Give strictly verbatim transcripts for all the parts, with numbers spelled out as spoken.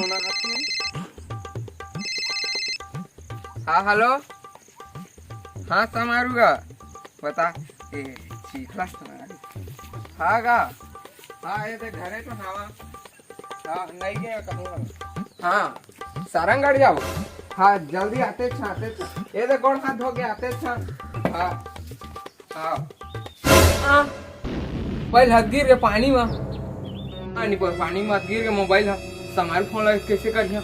Phone आ रहा है। हाँ, हेलो। हाँ, समारू गा। बता। ए, चीखला समारू। हाँ गा। हाँ, ये देख, घरे तो हवा। हाँ, नहीं गए कहूँ। हाँ, सारंगढ़ जाओ। हाँ, जल्दी आते छ, आते छ। ये देख, गोड़ हाथ धो के आते छ। हाँ। हाँ। हाँ। मोबाइल हाथ गिर के पानी में। पानी पर, पानी में हाथ गिर के मोबाइल हा। समारू फोन लगा, कैसे करिया?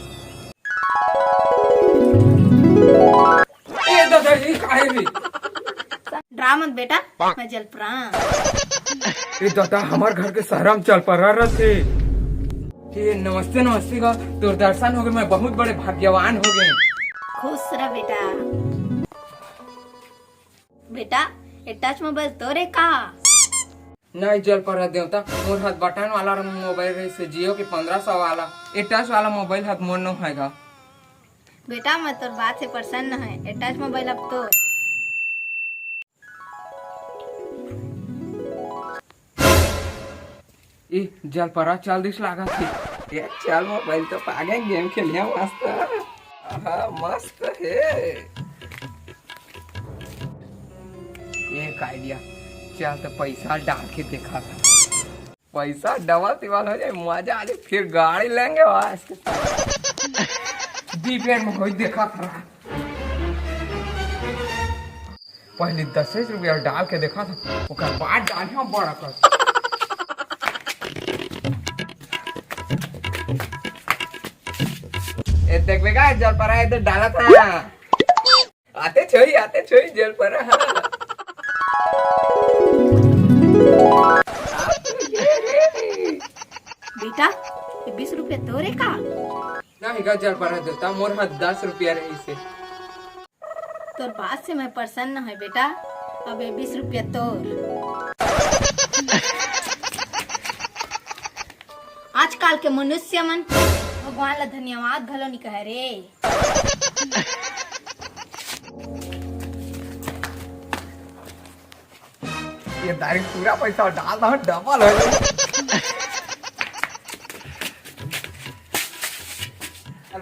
ए दादा, ये काहे रे? डरा मत बेटा, मैं जलपरा। ए दादा, हमार घर के शहर में जलपरा रथे। ए नमस्ते, नमस्ते गा, तोर दर्शन हो गए, मैं बहुत बड़े भाग्यवान हो गए। खुश रह बेटा। बेटा, ये टच मोबाइल तोरे का? नहीं जलपरा देवता, मोर हाथ बटन वाला मोबाइल रहिसे, जियो के पंद्रह सौ वाला। ये टच वाला मोबाइल हाथ मोर नो हैगा। बेटा, मैं तोर बात से प्रसन्न है, ये टच मोबाइल अब तोर। ई जलपरा चल दिस लागत हे। ए, चल मोबाइल तो पागे, गेम खेलिया मस्त। आहा, मस्त हे। एक आइडिया, चल तो पैसा डाल के देखा था। पैसा डबल तिबल हो जाए, मजा आ जाए, फिर गाड़ी लेंगे आज के। दी बेर में होई देखा था। पहले दस रुपया डाल के देखा था, ओकर बाद डाल हम बड़ा कर। ए, देखबे का, जलपरा इधर डाला था। आते छोई, आते छोई, जलपरा, हाँ। बेटा, ये बीस रुपया तोरे का? नहीं गा जलपरा देवता, मोर हाथ दस रुपया रहिसे। तोर बात से मैं प्रसन्न है बेटा, अब ये बीस रुपया तोर। आजकल के मनुष्य मन भगवान ला धन्यवाद घलो नहीं कहे रे। ये दारी पूरा पैसा डाल दो, डबल हो जाए।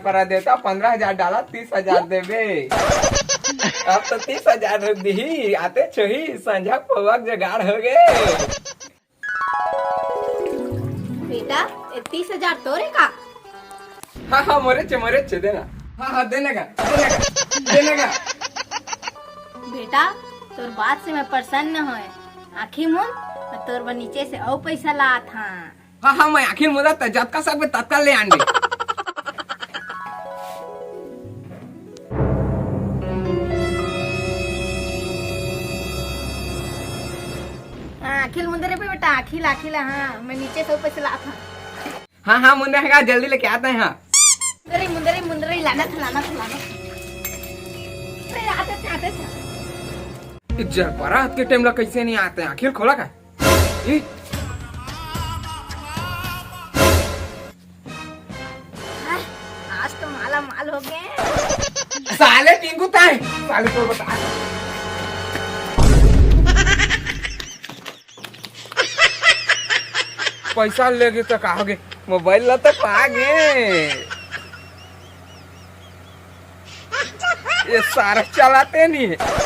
पर देवता, पंद्रह हजार डाला, तीस हजार देबे। अब तो तीस हजार दिही, आते छोही, संझा पौवा के जुगाड़ हो गए। बेटा, ये तीस हजार तोरे का? हाँ, हाँ, मोरे चे, मोरे चे, देना। हाँ, हाँ, देने का, देने का, देने का। बेटा, तोर बात से मैं प्रसन्न होए। आँखी मूंद, मैं तोर बर नीचे से अउ पैसा लात हाँ। हाँ, हाँ, मैं आँखी मूंदत, जतका सकबे ततका ले आन दे। हाँ, आँखी ल मुंदे रे बेटा, आँखी ल, आँखी ल, हाँ, मैं नीचे से ऊपर से लात हाँ। हाँ, हाँ, मुंदे है, जल्दी लेके आते हैं, हाँ। मुंदे रे, मुंदे रे, मुंदे रे, लागत, लागत, लागत। अरे, आते थे, आते थे। जलपरा के टाइम ला कैसे नहीं आते हैं? आँखी ल खोला का? ई? आज तो माला माल हो गए। साले टिंकू ताय, साले तो बता। पैसा लेगे तो का होगे? मोबाइल ला तो पागे। ये सारा चलाते नहीं है।